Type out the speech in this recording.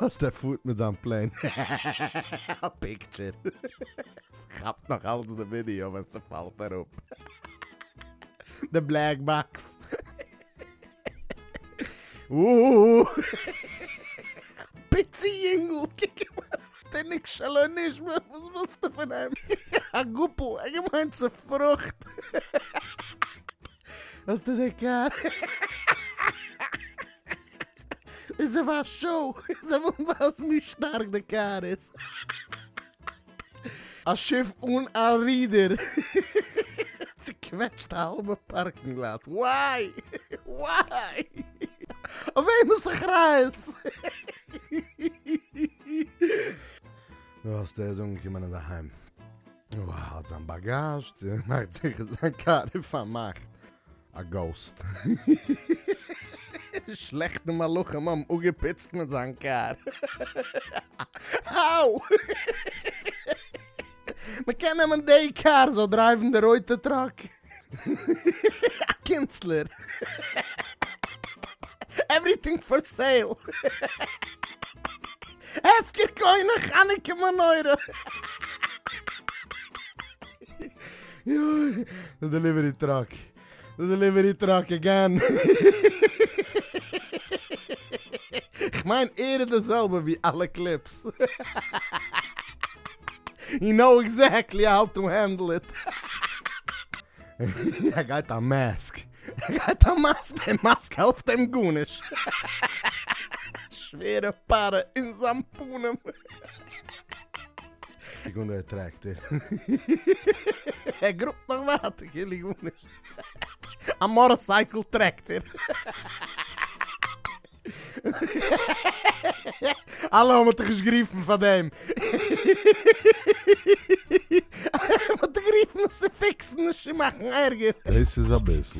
האסט ער פארט מיט זיין plane. א picture. ס'כאפט נאך אלץ די ווידיאו ווען ס'פאלט אראפ. די black box. פיצי יונגל קוק אים אן. תינוק שלא נשבה וואס ווילסטו פון אים? א גאפל ער האט געמיינט ס'פרוכט. האסטו די קאר? איז עס א show? זיי ווילן ווייזן ווי שטארק די קאר איז. א שיף אן א רודער צוקוועטשט א האלבע parking lot. Why? Why? אויף וועמענס אחריות? נו האסטו ער איז אנגעקומען אינדערהיים. וואו האט זיין באגאזש, צו מאכט זיכער זיין קאר איז פארמאכט. א ghost. די שלעכטע מלאכים האבן אפגעפוצט מיט זיין קאר. How? מ'קען נעמען די קאר זאל דרייוון די רויטע truck. א קונצלער. Everything for sale. הפקר קונה חנוכה מנורה. יוי, די delivery truck. די delivery truck again. כ'מיין ער איז די זעלבע ווי אלע clips. He know exactly how to handle it. ער גייט א mask. ער גייט א mask, די mask העלפט אים גארנישט. שווערע פארע אין זיין פנים. קוק אן דער טרעקטער. ער גראבט נאך ווייטער כאילו גארנישט. א motorcycle tractor. אלע האבן דיך נישט גערופן פאר דעם. מ'האט דיך גערופן עס צו פיקסן נישט צו מאכן ערגער. דאס איז אביסל.